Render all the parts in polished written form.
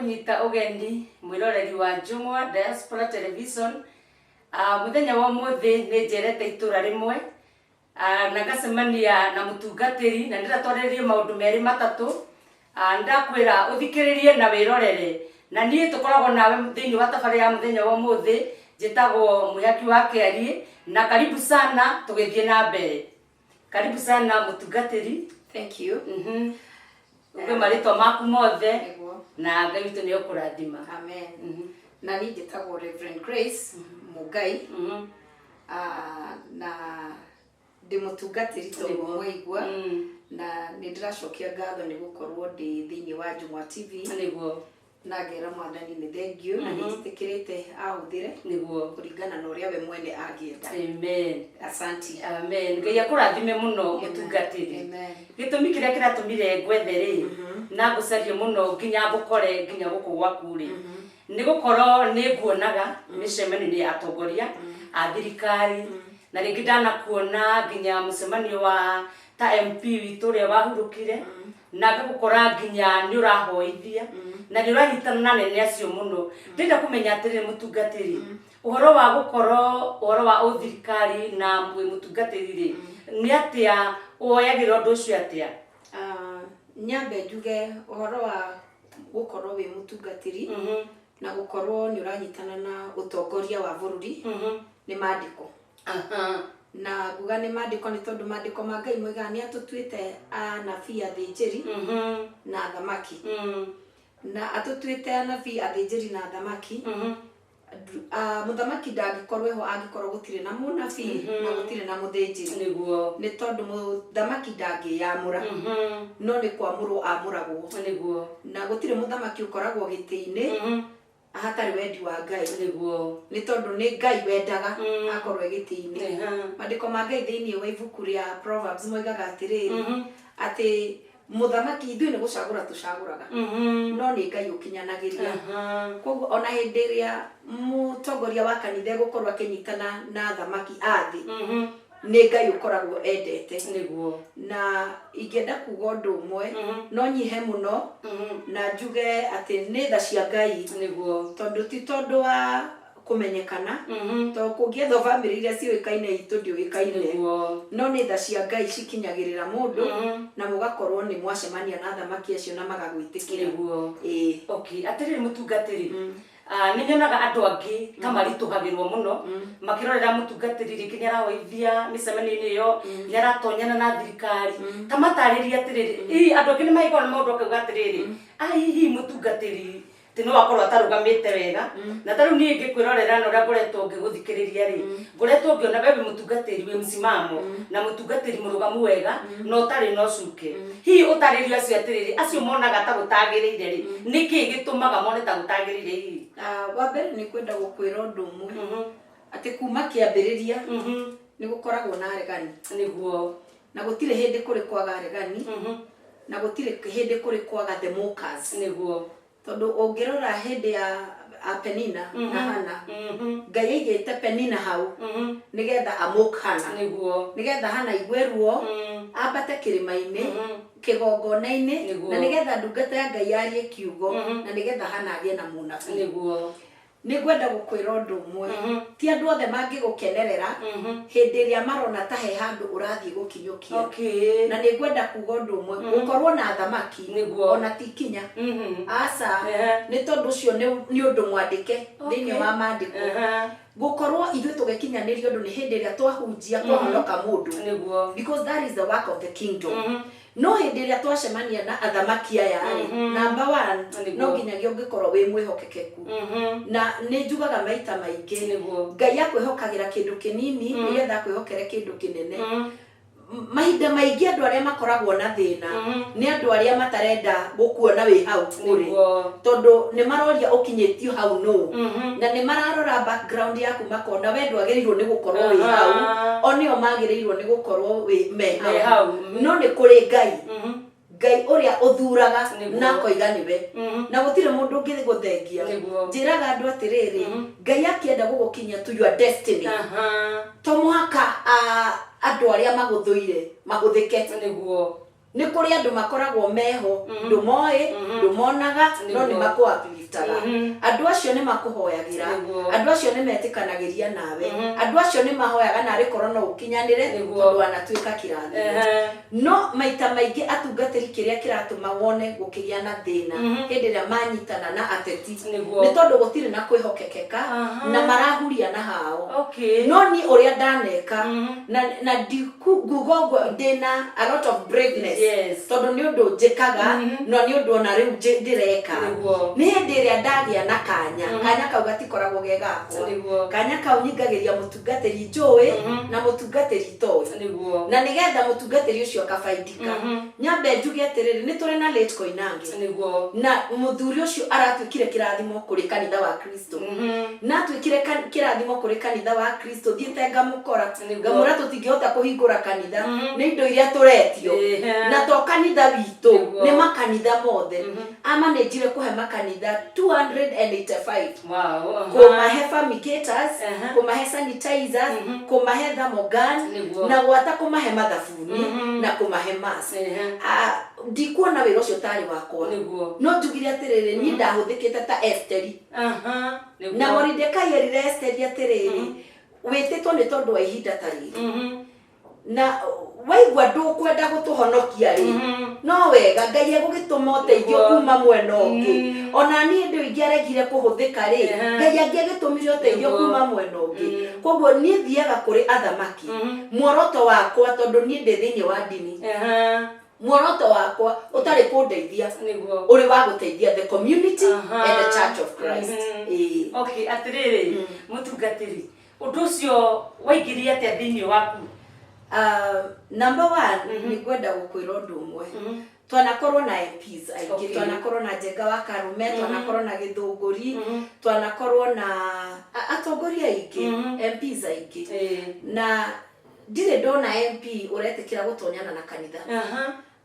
Ndakũnyita ũgeni mwĩroreri wa Njũng'wa Diaspora Television. Mũthenya wa ũmũthĩ nĩ njerete itũra rĩmwe na ngacemania na mũtungatĩri na ndĩrenda twarĩrĩrie maũndũ merĩ matatũ. Nĩndakwĩra ũthikĩrĩrie na wĩrorere. Na niĩ tũkoragwo nawe thĩinĩ wa tabarĩra ya mũthenya wa ũmũthĩ, njĩtagwo Mwĩhaki wa Kĩariĩ, na karibu sana tũgĩthiĩ na mbere. Karibu sana mũtungatĩri. Thank you. Uge marĩtwa maku mothe. Nĩguo. Na Ngai witũ nĩ ekũrathima. Amen. Na niĩ njĩtagwo Reverend Grace Mũngai. Na ndĩ mũtungatĩri ta ũguo mwaigua. Na nĩ ndĩracokia ngatho nĩ gũkorwo ndĩ thĩinĩ wa Njũng'wa TV. Na ngera Mwathani nĩ thengiũ na nĩ njĩtĩkĩrĩte ahũthĩre kũringana na ũrĩa we mwene angĩenda. Amen. Asanti. Amen. Ngai akũrathime mũno mũtungatĩri. Amen. Gĩtũmi kĩrĩa kĩratũmire ngwethe rĩ, na ngũcarie mũno nginya ngũkore nginya gũkũ gwaku rĩ, nĩ gũkorwo nĩ nguonaga mĩcemanio-inĩ ya atongoria a thirikari, na rĩngĩ ndanakuona nginya mũcemanio wa ta MP witũ ũrĩa wahurũkire, na ngagũkora nginya nĩ ũrahoithia na nĩ ũranyitana na anene acio mũno. Ndĩrenda kũmenya atĩrĩrĩ mũtungatĩri, ũhoro wa gũkorwo ũhoro wa ũthirikari na wĩ mũtungatĩri rĩ, nĩ atĩa woyagĩra ũndũ ũcio atĩa? Nyambe njuge ũhoro wa gũkorwo wĩ mũtungatĩri na gũkorwo nĩ ũranyitana na ũtongoria wa bũrũri nĩ mandĩko. Na nguga nĩ mandĩko nĩ tondũ mandĩko ma Ngai moigaga nĩ atũtuĩte anabii athĩnjĩri na athamaki. Na atũtuĩte anabii athĩnjĩri na athamaki. Mũthamaki ndangĩkorwo eho angĩkorwo gũtirĩ na mũnabii na gũtirĩ na mũthĩnjĩri. Nĩ tondũ mũthamaki ndangĩyamũra, no nĩ kwamũrwo amũragwo. Na gũtirĩ mũthamaki ũkoragwo gĩtĩ-inĩ hatarĩ wendi wa Ngai. Nĩ tondũ nĩ Ngai wendaga akorwo e gĩtĩ-inĩ. Maandĩko ma Ngai thĩinĩ wa ibuku rĩa Proverbs moigaga atĩrĩrĩ, atĩ mũthamaki ithuĩ nĩ gũcagũra tũcagũraga, no nĩ Ngai ũkinyanagĩria. Koguo ona hĩndĩ ĩrĩa mũtongoria wa kanitha egũkorwo akĩnyitana na athamaki a thĩ, nĩ Ngai ũkoragwo endete. Na ingĩenda kuga ũndũ ũmwe, no nyihe mũno na njuge atĩ nĩ tha cia Ngai. Tondũ ti tondũ wa kũmenyekana, tondũ kũngĩethwo bamĩrĩ iria ciũĩkaine itũ ndĩũĩkaine, no nĩ tha cia Ngai cikinyagĩrĩra mũndũ na mũgakorwo nĩ mwacemania na athamaki acio na magagwĩtĩkĩra. Ĩĩ. Okay, atĩrĩrĩ mũtungatĩri, nĩ nyonaga andũ angĩ ta maritũhagĩrwo mũno makĩrorera mũtungatĩri, rĩngĩ nĩ arahoithia mĩcemanio-inĩ ĩyo, nĩ aratonyana na thirikari, ta matarĩrie atĩrĩrĩ, hihi andũ angĩ nĩ mahĩngagwo nĩ maũndũ akauga atĩrĩrĩ, hihi mũtungatĩri ti no akorwo atarũgamĩte wega. Na ta rĩu niĩ ngĩkwĩrorera na ũrĩa ngoretwo ngĩgũthikĩrĩria rĩ, ngoretwo ngĩona we wĩ mũtungatĩri wĩ msimamo na mũtungatĩri mũrũgamu wega na ũtarĩ na ũcuke. Hihi ũtarĩrie acio atĩrĩrĩ, acio monaga ta gũtagĩrĩire rĩ, nĩkĩ gĩtũmaga mone ta gũtagĩrĩire hihi? Wa mbere nĩ kwenda gũkwĩra ũndũ ũmwe, atĩ kuma kĩambĩrĩria nĩ gũkoragwo na aregani. Na gũtirĩ hĩndĩ kũrĩ kwaga aregani, na gũtirĩ hĩndĩ kũrĩ kwaga the mockers. Tondũ ũngĩrora hĩndĩ ya a Penina na Hana, Ngai aigĩte Penina hau nĩgetha amock Hana. Nĩgetha Hana aigue ruo, ambate kĩrĩma-inĩ, kĩgongona-inĩ, na nĩgetha ndungata ya Ngai yarie kiugo, na nĩgetha Hana agĩe na mũnabii. Nĩ ngwenda gũkwĩra ũndũ ũmwe, ti andũ othe mangĩgũkenerera hĩndĩ ĩrĩa marona ta he handũ ũrathiĩ gũkinyũkia. Na nĩ ngwenda kuga ũndũ ũmwe, gũkorwo na athamaki ona ti kinya. Aca, nĩ tondũ ũcio nĩ ũndũ mwandĩke thĩinĩ wa maandĩko. Gũkorwo ithuĩ tũgĩkinyanĩria ũndũ nĩ hĩndĩ ĩrĩa twahunjia kwahonoka mũndũ. Because that is the work of the kingdom. No hĩndĩ ĩrĩa twacemania na athamaki aya rĩ, number one, no nginyagia ũngĩkorwo wĩ mwĩhokekeku. Na nĩ njugaga maita maingĩ, Ngai akwĩhokagĩra kĩndũ kĩnini nĩgetha akwĩhokere kĩndũ kĩnene. Mahinda maingĩ andũ arĩa makoragwo na thĩna nĩ andũ arĩa matarenda gũkuona wĩ hau ũrĩ. Tondũ nĩ maroria ũkinyĩtio hau nũ. Na nĩ mararora background yaku makona we ndwagĩrĩirwo nĩ gũkorwo wĩ hau, o nĩo magĩrĩirwo nĩ gũkorwo wĩ me Me hau. hau. No nĩ kũrĩ Ngai. Ngai ũrĩa ũthuraga na akoiga nĩwe. Na gũtirĩ mũndũ ũngĩgũthengia. Njĩraga andũ atĩrĩrĩ, Ngai akĩenda gũgũkinyia to your destiny, to mũhaka andũ arĩa magũthũire mahũthĩke. Nĩ kũrĩ andũ makoragwo meho, ndũmoĩ, ndũmonaga, no nĩ makũ uplift. Upliftaga. Andũ acio nĩ makũhoyagĩra. Andũ acio nĩ metĩkanagĩria nawe. Andũ acio nĩ mahoyaga narĩ korwo no ũkinyanĩre, tondũ wanatuĩka kĩrathimo. No maita maingĩ atungatĩri, kĩrĩa kĩratũma wone gũkĩgĩa na thĩna hĩndĩ ĩrĩa manyitana na ateti nĩ tondũ gũtirĩ na kwĩhokekeka na marahuria na hao. No niĩ ũrĩa ndaneka na nguga ũguo ndĩna a lot of braveness, tondũ nĩ ũndũ njĩkaga na nĩ ũndũ ona rĩu ndĩreka, nĩ hĩndĩ ĩrĩa ndagĩa na kanya, kanya kau gatikoragwo ge gakwa. Kanya kau nyingagĩria mũtungatĩri njũĩ na mũtungatĩri itoĩ, na nĩgetha mũtungatĩri ũcio akabaidika. Nyambe njuge atĩrĩrĩ, nĩ tũrĩ na late Koinange, na mũthuri ũcio aratuĩkire kĩrathimo kũrĩ kanitha wa Kristo, na atuĩkire kĩrathimo kũrĩ kanitha wa Kristo. Thiĩte ngamũkora, ngamwĩra tũtingĩhota kũhingũra kanitha nĩ indo iria tũretio, na to kanitha witũ, nĩ makanitha mothe. Amanĩnjire kũhe makanitha 285, kũmahe fumigators, kũmahe sanitizers, kũmahe thermogun, na gwata kũmahe mathabuni na kũmahe mask. Ah, ndikuona wĩra ũcio tarĩ wakwa, no njugire atĩrĩrĩ, niĩ ndahũthĩkĩte ta Esteri. Na Moridekai erire Esteri atĩrĩrĩ, wĩtĩtwo nĩ tondũ wa ihinda ta rĩrĩ, na waigua ndũkwenda gũtũhonokia rĩ, no wega Ngai egũgĩtũma ũteithio kuma mwena ũngĩ. Ona niĩ hĩndĩ ĩyo ingĩaregire kũhũthĩka rĩ, Ngai angĩagĩtũmire ũteithio kuma mwena ũngĩ. Koguo niĩ thiaga kũrĩ athamaki, muoroto wakwa, tondũ niĩ ndĩ thĩinĩ wa ndini, muoroto wakwa ũtarĩ kũndeithia, ũrĩ wa gũteithia the community and the church of Christ. Ĩĩ. Okay, atĩrĩrĩ, mũtungatĩri, ũndũ ũcio waingĩrire atĩa thĩinĩ waku? Number one, nĩ ngwenda gũkwĩra ũndũ ũmwe. Twanakorwo na MPs aingĩ. Twanakorwo na Njenga wa Karume, twanakorwo na Gĩthũngũri, twanakorwo na atongoria aingĩ, MPs aingĩ, na ndirĩ ndona MP ũretĩkĩra gũtonyana na kanitha.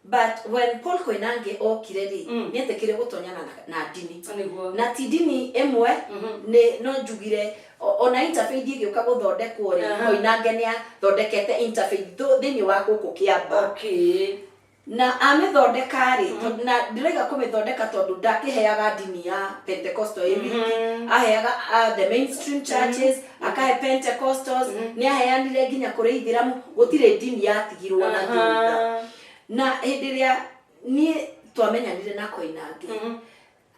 But when Paul Koinange okire rĩ, nĩetĩkĩre gũtonyana na ndini, na ti ndini ĩmwe. Nĩ no njugire ona interfaith ĩgĩũka gũthondekwo rĩ, Koinange nĩ athondekete interfaith thĩinĩ wa gũkũ Kĩamba. Na amĩthondeka rĩ, na ndĩraiga kũmĩthondeka tondũ ndakĩheaga ndini ya Pentecostal ĩ wiki, aheaga the mainstream churches, akahe Pentecostals, nĩ aheanire nginya kũrĩ Ithĩramu. Gũtirĩ ndini yatigirwo na thutha. Na hĩndĩ ĩrĩa niĩ twamenyanire na Koinange,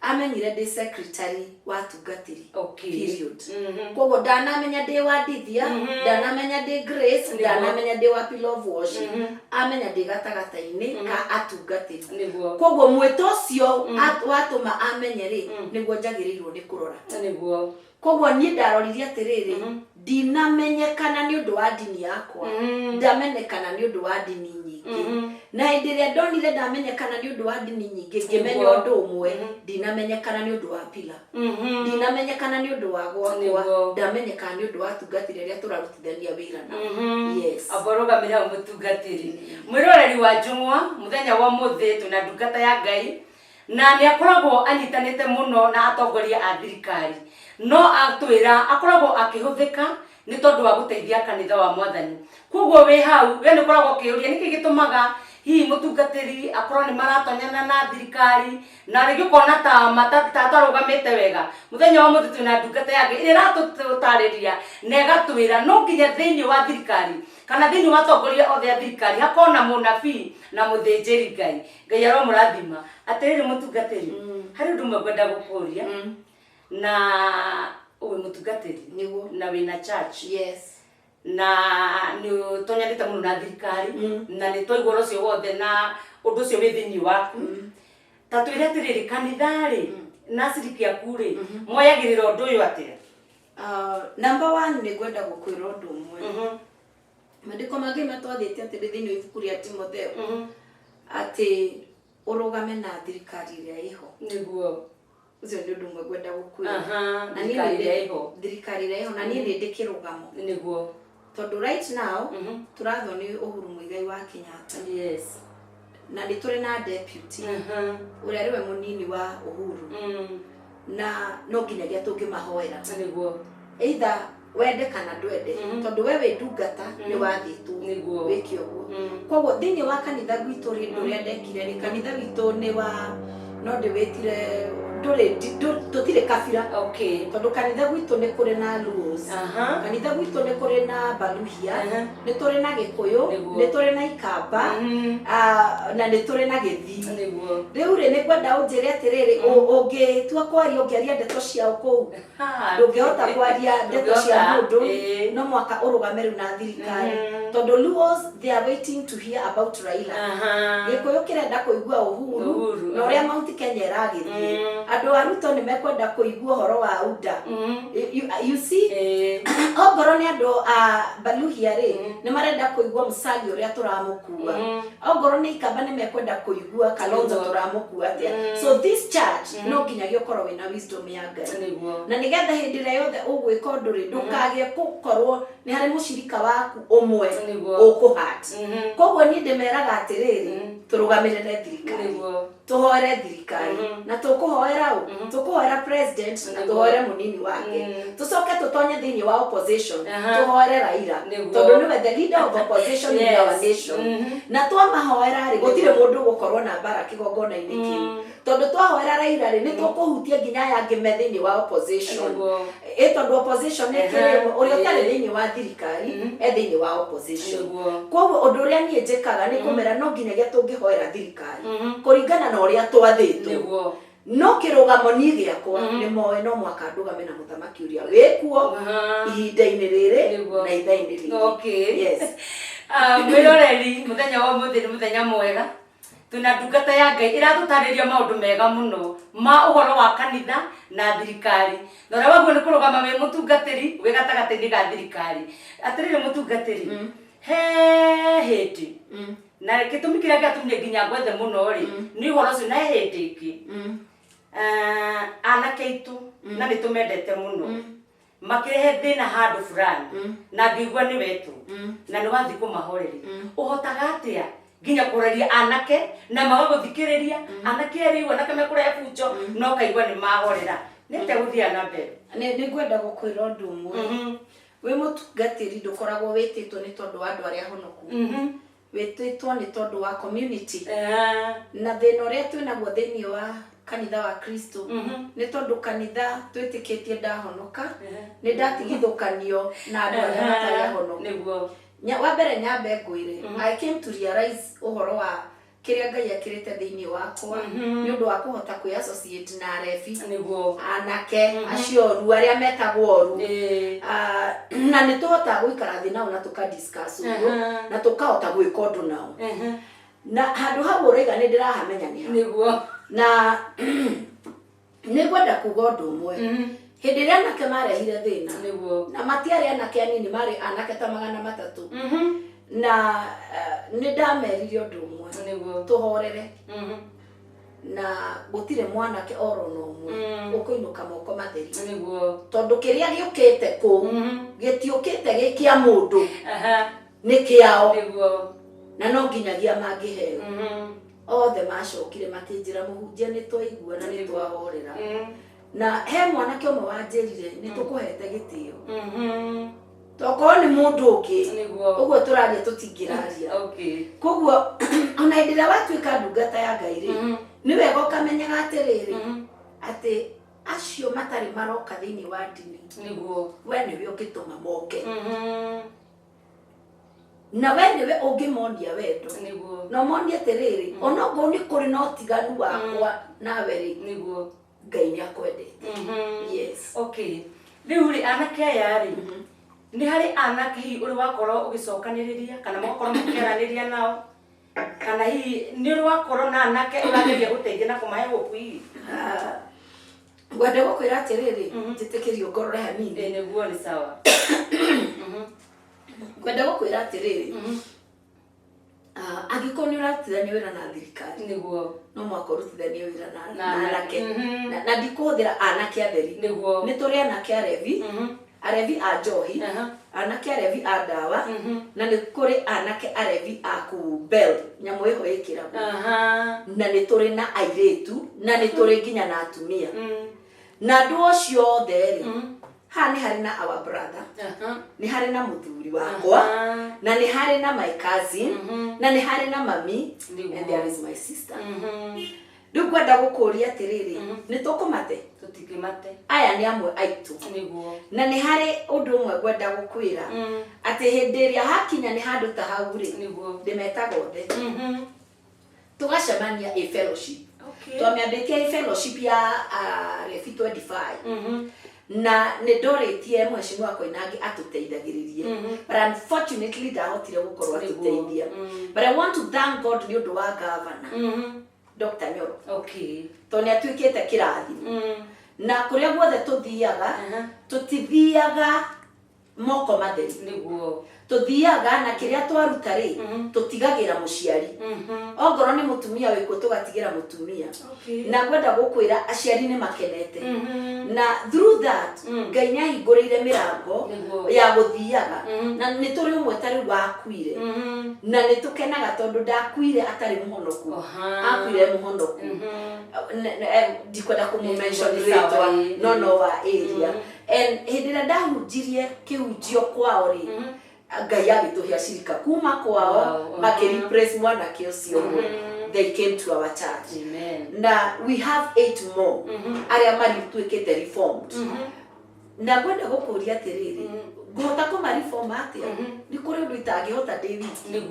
amenyire ndĩ secretary wa tungatĩri, period. Koguo ndanamenya ndĩ wa Ndithia, ndanamenya ndĩ Grace, ndanamenya ndĩ wa Pillar of Worship, amenya ndĩ gatagatĩ-inĩ ka atungatĩri. Koguo mwĩto ũcio watũma amenye rĩ, nĩguo njagĩrĩirwo nĩ kũrora. Koguo niĩ ndaroririe atĩrĩrĩ, ndinamenyekana nĩ ũndũ wa ndini yakwa, ndamenyekana nĩ ũndũ wa ndini nyingĩ. Na hĩndĩ ĩrĩa ndonire ndamenyekana nĩ ũndũ wa ndini nyingĩ, ngĩmenya ũndũ ũmwe, ndinamenyekana nĩ ũndũ wa Pillar, ndinamenyekana nĩ ũndũ wa gwakwa, ndamenyekana nĩ ũndũ wa atungatĩri arĩa tũrarutithania wĩra nao. Yes. Amba ũrũgamĩre hau, mũtungatĩri. Mwĩroreri wa Njũng'wa, mũthenya wa ũmũthĩ twĩna ndungata ya Ngai na nĩ akoragwo anyitanĩte mũno na atongoria a thirikari, no atwĩra akoragwo akĩhũthĩka nĩ tondũ wa gũteithia kanitha wa Mwathani. Koguo wĩ hau we nĩ ũkoragwo ũkĩũria nĩkĩ gĩtũmaga hihi mũtungatĩri akorwo nĩ maratonyana na thirikari, na rĩngĩ ũkona ta atarũgamĩte wega. Mũthenya wa ũmũthĩ twĩna ndungata ya Ngai ĩrĩa ĩratũtarĩria na ĩgatwĩra no nginya thĩinĩ wa thirikari kana thĩinĩ wa atongoria othe a thirikari hakorwo na mũnabii na mũthĩnjĩri Ngai. Ngai aromũrathima. Atĩrĩrĩ mũtungatĩri, harĩ ũndũ ũmwe ngwenda gũkũria. Na wĩ mũtungatĩri na wĩna church, na nĩ ũtonyanĩte mũno na thirikari, na nĩ twaigua ũhoro ũcio wothe na ũndũ ũcio wĩ thĩinĩ waku. Ta twĩre atĩrĩrĩ, kanitha rĩ na aciriki aku rĩ, moyagĩrĩra ũndũ ũyũ atĩa? Number one, nĩ ngwenda gũkwĩra ũndũ ũmwe. Maandĩko mangĩ matwathĩte atĩ thĩinĩ wa ibuku rĩa Timotheo atĩ ũrũgame na thirikari ĩrĩa ĩho. Ũcio nĩ ũndũ ũmwe ngwenda gũkwĩra. Na niĩ Thirikari ĩrĩa ĩho. Thirikari ĩrĩa ĩho, na niĩ nĩ ndĩ kĩrũgamo, tondũ right now tũrathwo nĩ Uhuru Muigai wa Kenyatta, na nĩ tũrĩ na deputy ũrĩa nĩwe mũnini wa Uhuru, na no nginyagia tũngĩmahoera, either wende kana ndwende, tondũ we wĩ ndungata, nĩ wathĩtwo wĩke ũguo. Koguo thĩinĩ wa kanitha gwitũ rĩ, ũndũ ũrĩa ndekire rĩ, kanitha witũ nĩ wa no ndĩwĩtire Ndũrĩ tũtirĩ kabira. Tondũ kanitha gwitũ nĩ kũrĩ na Luos, kanitha gwitũ nĩ kũrĩ na Baluhia, nĩ tũrĩ na Gĩkũyũ, nĩ tũrĩ na Ikamba, na nĩ tũrĩ na Gĩthii. Rĩu rĩ, nĩ ngwenda ũnjĩre atĩrĩrĩ, ũngĩtua kwaria, ũngĩaria ndeto ciao kũu, ndũngĩhota kwaria ndeto cia mũndũ, no mwaka ũrũgame rĩu na thirikari, tondũ Luos, they are waiting to hear about Raila. Gĩkũyũ kĩrenda kũigua Uhuru Uhuru, na ũrĩa Mount Kenya ĩragĩthiĩ. Andũ a Ruto nĩ mekwenda kũigua ũhoro wa UDA. You see, ongorwo nĩ andũ a Baluhia rĩ, nĩ marenda kũigua Musalia ũrĩa tũramũkua. Ongorwo nĩ Ikamba, nĩ mekwenda kũigua Kalonzo tũramũkua atĩa. So this church, no nginyagia ũkorwo wĩna wisdom ya Ngai, na nĩgetha hĩndĩ ĩrĩa yothe ũgwĩka ũndũ rĩ, ndũkagĩe gũkorwo nĩ harĩ mũcirika waku ũmwe ũkũhat. Koguo niĩ ndĩmeraga atĩrĩrĩ, tũrũgamĩrĩre thirikari, tũhoere thirikari, na tũkũhoera ũ? Tũkũhoera president na tũhoere mũnini wake. Tũcoke tũtonye thĩinĩ wa opposition, tũhoere Raila, tondũ nĩwe the leader of opposition in our nation. Na twamahoera rĩ, gũtirĩ mũndũ ũgũkorwo na mbara kĩgongona-inĩ kĩu, tondũ twahoera Raila rĩ, nĩ tũkũhutia nginya aya angĩ me thĩinĩ wa opposition. Ĩ tondũ opposition nĩ kĩrĩ ũrĩa ũtarĩ thĩinĩ wa thirikari e thĩinĩ wa opposition. Koguo ũndũ ũrĩa niĩ njĩkaga nĩ kũmera no nginyagia tũngĩhoera thirikari kũringana na ũrĩa twathĩtwo, no kĩrũgamo niĩ gĩakwa nĩ moĩ no mwaka ndũgame na mũthamaki ũrĩa wĩkuo ihinda-inĩ rĩrĩ na ithaa-inĩ rĩrĩ. Yes. Ah, mwĩroreri, mũthenya wa ũmũthĩ nĩ mũthenya mwega. Twĩna ndungata ya Ngai ĩratũtarĩria maũndũ mega mũno ma ũhoro wa kanitha na thirikari, na ũrĩa waguo nĩ kũrũgama wĩ mũtungatĩri wĩ gatagatĩ-inĩ ga thirikari. Atĩrĩrĩ mũtungatĩri, he hĩndĩ, na gĩtũmi kĩrĩa gĩatũmire nginya ngwethe mũno rĩ, nĩ ũhoro ũcio, na he hĩndĩ ĩngĩ, anake aitũ, na nĩ tũmendete mũno, makĩrehe thĩna handũ fulani, na ngĩigua nĩ wetwo na nĩ wathiĩ kũmahoreria. Ũhotaga atĩa nginya kũhoreria anake na magagũthikĩrĩria? Anake rĩu, anake mekũrehe bunjo, no kaigua nĩ mahorera, nĩ atĩa gũthiaga na mbere? Nĩ ngwenda gũkwĩra ũndũ ũmwe. Wĩ mũtungatĩri, ndũkoragwo wĩtĩtwo nĩ tondũ wa andũ arĩa honoku, wĩtĩtwo nĩ tondũ wa community. Na thĩna ũrĩa twĩnaguo thĩinĩ wa kanitha wa Kristo nĩ tondũ kanitha twĩtĩkĩtie ndahonoka nĩ ndatigithũkanio na andũ arĩa matarĩ ahonoku. Wa mbere nyambe ngwĩre, I came to realize ũhoro wa kĩrĩa Ngai ekĩrĩte thĩinĩ wakwa nĩ ũndũ wa kũhota kwĩ associate na arebi, anake acio oru, arĩa metagwo oru. Ah, na nĩ tũhotaga gũikara thĩ nao na tũka discuss ũguo, na tũkahota gwĩka ũndũ nao. Na handũ hau ũraiga nĩ ndĩrahamenya nĩ ha. Na nĩ ngwenda kuga ũndũ ũmwe. Hĩndĩ ĩrĩa anake marehire thĩna, na matiarĩ anake anini, marĩ anake ta 300, na nĩ ndamerire ũndũ ũmwe: tũhorere, na gũtirĩ mwanake oro na ũmwe ũkũinũka moko matheri, tondũ kĩrĩa gĩũkĩte kũu gĩtiũkĩte gĩ kĩa mũndũ, nĩ kĩao, na no nginyagia mangĩheo. Othe macokire makĩnjĩra, "Mũhunjia, nĩ twaigua na nĩ twahorera." Na he mwanake ũmwe wanjĩrire, "Nĩ tũkũhete gĩtĩo, tokorwo nĩ mũndũ ũngĩ ũguo tũraria tũtingĩraria." Koguo ona hĩndĩ ĩrĩa watuĩka ndungata ya Ngai rĩ, nĩ wega ũkamenyaga atĩrĩrĩ, atĩ acio matarĩ maroka thĩinĩ wa ndini, we nĩwe ũngĩtũma moke, na we nĩwe ũngĩmonia wendo, na ũmonie atĩrĩrĩ, onokorwo nĩ kũrĩ na ũtiganu wakwa nawe rĩ, Ngai nĩ akwendete. Yes. Okay, rĩu rĩ, anake aya rĩ, nĩ harĩ anake hihi ũrĩ wakorwo ũgĩcokanĩrĩria kana mũgakorwo mũkĩaranĩria nao, kana hihi nĩ ũrĩ wakorwo na anake ũrageria gũteithia na kũmahe hope hihi? Ah, ngwenda gũkwĩra atĩrĩrĩ, njĩtĩkĩrio ngorore hanini. Ĩ, nĩguo, nĩ sawa. Ngwenda gũkwĩra atĩrĩrĩ, angĩkorwo nĩ ũrarutithania wĩra na thirikari, no mũhaka ũrutithanie wĩra na anake. Na ndikũhũthĩra anake atheri. Nĩ tũrĩ anake arevi, arevi a njohi, anake arevi a ndawa, na nĩ kũrĩ anake arevi a ku bell nyamũ ĩho ĩkĩragwo, na nĩ tũrĩ na airĩtu, na nĩ tũrĩ nginya na atumia. Na andũ acio othe rĩ, haha nĩ harĩ na our brother, nĩ harĩ na mũthuri wakwa, na nĩ harĩ na my cousin, na nĩ harĩ na mami, and there is my sister. Rĩu ngwenda gũkũria atĩrĩrĩ, nĩ tũkũmate? Tũtingĩmate. Aya nĩ amwe aitũ. Nĩguo. Na nĩ harĩ ũndũ ũmwe ngwenda gũkwĩra, atĩ hĩndĩ ĩrĩa hakinya nĩ handũ ta hau rĩ, Nĩguo. ndĩmetaga othe, tũgacemania a fellowship. Twamĩambĩtie a fellowship ya Refi 25, na nĩ ndorĩtie Mheshimiwa Koinange atũteithagĩrĩrie, but unfortunately ndahotire gũkorwo atũteithia. But I want to thank God nĩ ũndũ wa governor, Dr. Nyoro, tondũ nĩ atuĩkĩte kĩrathimo, na kũrĩa guothe tũthiaga, tũtithiaga moko matheri. Tũthiaga na kĩrĩa twaruta rĩ, tũtigagĩra mũciari. Ongorwo nĩ mũtumia wĩkuo, tũgatigĩra mũtumia. Na ngwenda gũkwĩra aciari nĩ makenete, na through that Ngai nĩ ahingũrĩire mĩrango ya gũthiaga. Na nĩ tũrĩ ũmwe ta rĩu wakuire, na nĩ tũkenaga tondũ ndakuire atarĩ mũhonoku. Akuire mũhonoku. Ndikwenda kũmũ-mention Nĩ sawa, rĩtwa, no no wa area. And hĩndĩ ĩrĩa ndahunjirie kĩhunjio kwao rĩ, Ngai agĩtũhe acirika kuma kwao, makĩ-replace mwanake ũcio ũmwe. They came to our church. Amen. Na we have eight more arĩa marituĩkĩte reformed. Na ngwenda gũkũria atĩrĩrĩ, ngũhota kũma reform atĩa? Nĩ kũrĩ ũndũ itangĩhota ndĩ wiki.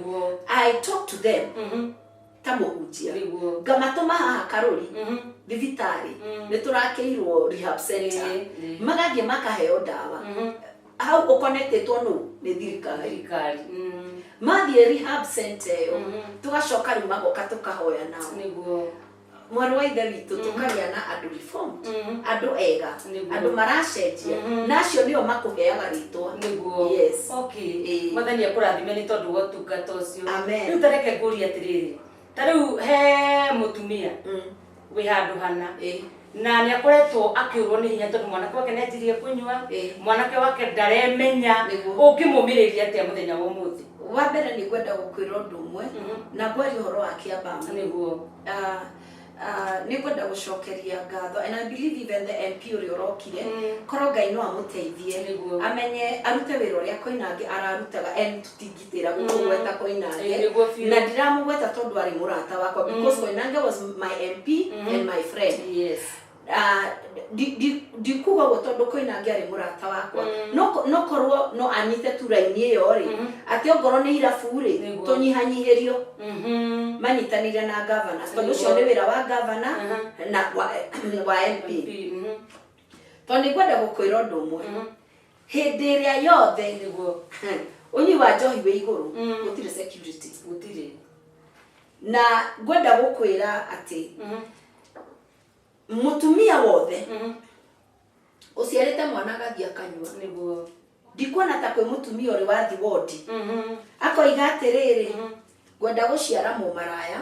I talk to them ta mũhunjia, ngamatũma haha Karũri thibitarĩ, nĩ tũrakĩirwo rehab center. Magathiĩ makaheo ndawa hau ũconnectĩtwo nũ? Nĩ thirikari. Thirikari. Mathiĩ rehab center ĩyo, tũgacoka rĩu magoka tũkahoya nao. Mwarĩ wa ithe witũ, tũkagĩa na andũ reformed, andũ ega, andũ maracenjia, na acio nĩo makũheaga rĩtwa. Yes. Mwathani akũrathime nĩ tondũ wa ũtungata ũcio. Amen. Rĩu tareke ngũrie atĩrĩrĩ, ta rĩu he mũtumia wĩ handũ hana, na nĩ akoretwo akĩũrwo nĩ hinya tondũ mwanake wake nĩ anjirie kũnyua, mwanake wake ndaremenya, ũngĩmũmĩrĩria atĩa mũthenya wa ũmũthĩ? Wa mbere nĩ ngwenda gũkwĩra ũndũ ũmwe, na ngwaria ũhoro wa Kĩambaa mũno. Nĩ ngwenda gũcokeria ngatho, and I believe even the MP ũrĩa ũrokire, korwo Ngai no amũteithie, amenye arute wĩra ũrĩa Koinange ararutaga, and tũtingitĩra gũkũgweta Koinange. Nĩguo biũ. Na ndiramũgweta tondũ arĩ mũrata wakwa, because Koinange was my MP and my friend. Ah, ndikuga ũguo tondũ Koinange arĩ mũrata wakwa. No korwo no anyite tu raini ĩyo rĩ, atĩ ongorwo nĩ irabu rĩ, tũnyihanyihĩrio, manyitanĩire na governor, tondũ ũcio nĩ wĩra wa governor na wa MP. MP. Tondũ nĩ ngwenda gũkwĩra ũndũ ũmwe, hĩndĩ ĩrĩa yothe ũnyui wa njohi wĩ igũrũ, gũtirĩ security. Gũtirĩ. Na ngwenda gũkwĩra atĩ mũtumia wothe ũciarĩte mwana agathiĩ akanyua, ndikuona ta kwĩ mũtumia ũrĩ wathi wondi akoiga atĩrĩrĩ, "Ngwenda gũciara mũmaraya,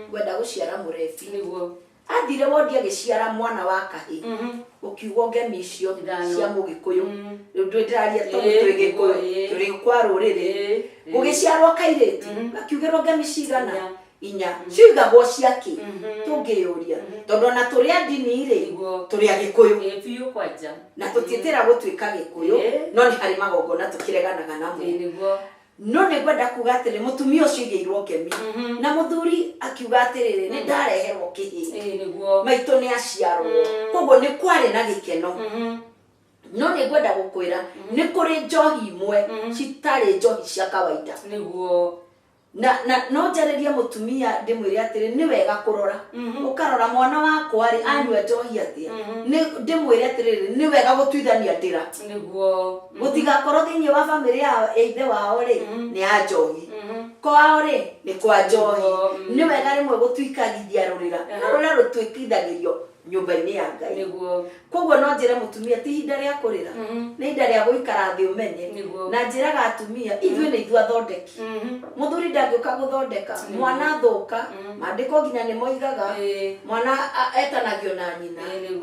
ngwenda gũciara mũrebi." Athire wondi agĩciara mwana wa kahĩ, ũkiugwo ngemi icio Ithano. Cia mũgĩkũyũ. Rĩu ndĩ ndĩraria tondũ twĩ gĩkũyũ, tũrĩ kwa rũrĩrĩ. Gũgĩciarwo kairĩtu, gakiugĩrwo ngemi cigana? Inya. Inya. Ciigagwo ciakĩ? Tũngĩyũria, tondũ ona tũrĩ a ndini rĩ, tũrĩ agĩkũyũ. Ĩĩ, biũ kwanja. Na tũtiĩtĩra gũtuĩka gĩkũyũ, no nĩ harĩ magongona tũkĩreganaga namo. No nĩ ngwenda kuga atĩrĩ, mũtumia ũcio aigĩirwo ngemi, na mũthuri akiuga atĩrĩrĩ, "Nĩ ndareherwo kĩhĩ, maitũ nĩ aciarwo." Koguo nĩ kwarĩ na gĩkeno. No nĩ ngwenda gũkwĩra nĩ kũrĩ njohi imwe citarĩ njohi cia kawaida. Na no njarĩrie mũtumia ndĩmwĩre atĩrĩ, nĩ wega kũrora, ũkarora mwana wakwa rĩ, anyua njohi atĩa. Nĩ ndĩmwĩre atĩrĩrĩ, nĩ wega gũtuithania ndĩra, gũtigakorwo thĩinĩ wa bamĩrĩ ya ithe wao rĩ, nĩ ya njohi, kwao rĩ, nĩ kwa njohi. Nĩ wega rĩmwe gũtuikagithia rũrĩra, no rũrĩa rũtuĩkithagĩrio nyũmba-inĩ ya Ngai. Koguo no njĩre mũtumia, ti ihinda rĩa kũrĩra, nĩ ihinda rĩa gũikara thĩ ũmenye. Na njĩraga atumia, ithuĩ nĩ ithuĩ athondeki. Mũthuri ndangĩũka gũthondeka mwana thũka. Maandĩko nginya nĩ moigaga mwana etanagio na nyina.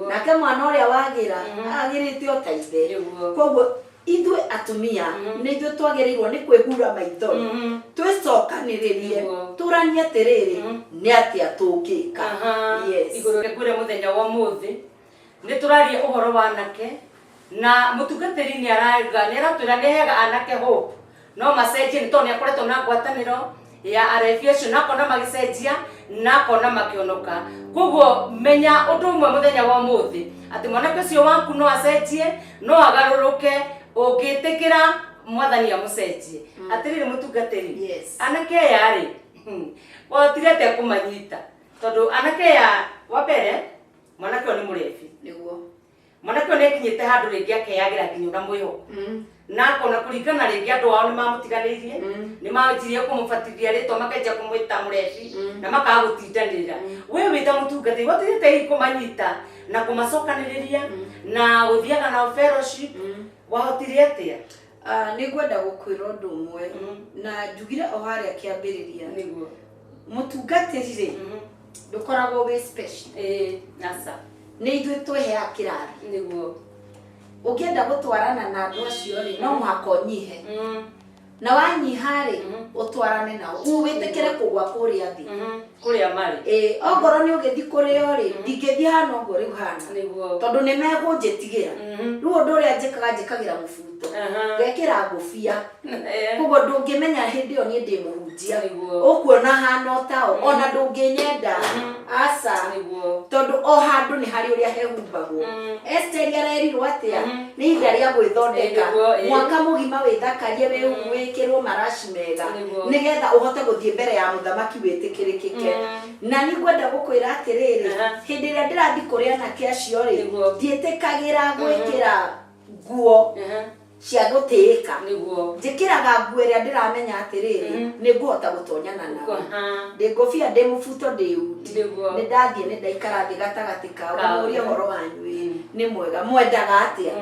Nake mwana ũrĩa wagĩra agĩrĩte o ta ithe. Koguo ithuĩ atumia nĩ ithuĩ twagĩrĩirwo nĩ kwĩhura maithori, twĩcokanĩrĩrie, tũranie atĩrĩrĩ, nĩ atĩa tũngĩka. Yes. Igũrũ rĩkwĩre mũthenya wa ũmũthĩ nĩ tũraria ũhoro wa anake, na mũtungatĩri nĩ arauga, nĩ aratwĩra nĩ aheaga anake hope no macenjie, nĩ tondũ nĩ akoretwo na ngwatanĩro ya arebi acio na akona magĩcenjia. Na akona makĩonoka. Koguo menya ũndũ ũmwe mũthenya wa ũmũthĩ, atĩ mwanake ũcio waku no acenjie, no agarũrũke, ũngĩtĩkĩra Mwathani amũcenjie. Atĩrĩrĩ mũtungatĩri, anake aya rĩ, wahotire atĩa kũmanyita? Tondũ anake aya, wa mbere, mwanake ũyũ nĩ mũrebi. Nĩguo. Mwanake ũyũ nĩ akinyĩte handũ rĩngĩ akeyagĩra nginya ona mwĩhoko, na akona kũringana rĩngĩ andũ ao nĩ mamũtiganĩirie, nĩ manjirie kũmũbatithia rĩtwa, makenjia kũmwĩta mũrebi, na makaga gũtindanĩrĩra. We wĩ ta mũtungatĩri, watigĩte hihi kũmanyita na kũmacokanĩrĩria na gũthiaga nao fellowship, wahotire atĩa? Ah, nĩ ngwenda gũkwĩra ũndũ ũmwe, na njugire o harĩa kĩambĩrĩria, Mũtungatĩri rĩ, ndũkoragwo wĩ special. Ĩĩ, aca. Nĩ ithuĩ twĩheaga kĩrathi. Ũngĩenda gũtwarana na andũ acio rĩ, no mũhaka ũnyihe, na wanyiha rĩ, ũtwarane nao, wĩtĩkĩre kũgwa kũrĩa thĩ. Kũrĩa marĩ. Ĩĩ, ongorwo nĩ ũgĩthiĩ kũrĩo rĩ, ndingĩthiĩ hana ũguo rĩu hana, tondũ nĩ megũnjĩtigĩra. Rĩu ũndũ ũrĩa njĩkaga, njĩkagĩra mũbuto, ngekĩra ngũbia, koguo ndũngĩmenya hĩndĩ ĩyo niĩ ndĩ mũhunjia. Ũkuona hana o tao, ona ndũngĩnyenda, aca, tondũ o handũ nĩ harĩ ũrĩa hehumbagwo. Esteri arerirwo atĩa? Nĩ ihinda rĩa gwĩthondeka. Mwaka mũgima wĩthakarie, wĩkĩrwo maraci mega, nĩgetha ũhote gũthiĩ mbere ya mũthamaki wĩtĩkĩrĩkĩke. Na niĩ ngwenda gũkwĩra atĩrĩrĩ, hĩndĩ ĩrĩa ndĩrathiĩ kũrĩ anake acio rĩ, ndiĩtĩkagĩra gwĩkĩra nguo cia gũtĩĩka. Njĩkĩraga nguo ĩrĩa ndĩramenya atĩrĩrĩ, nĩ ngũhota gũtonyana nao. Ndĩ ngũbia, ndĩ mũbuto, ndĩ undi. Nĩ ndathiĩ, nĩ ndaikara thĩ gatagatĩ kao, ngamũria, "Ũhoro wanyu ĩ nĩ mwega? Mwendaga atĩa?"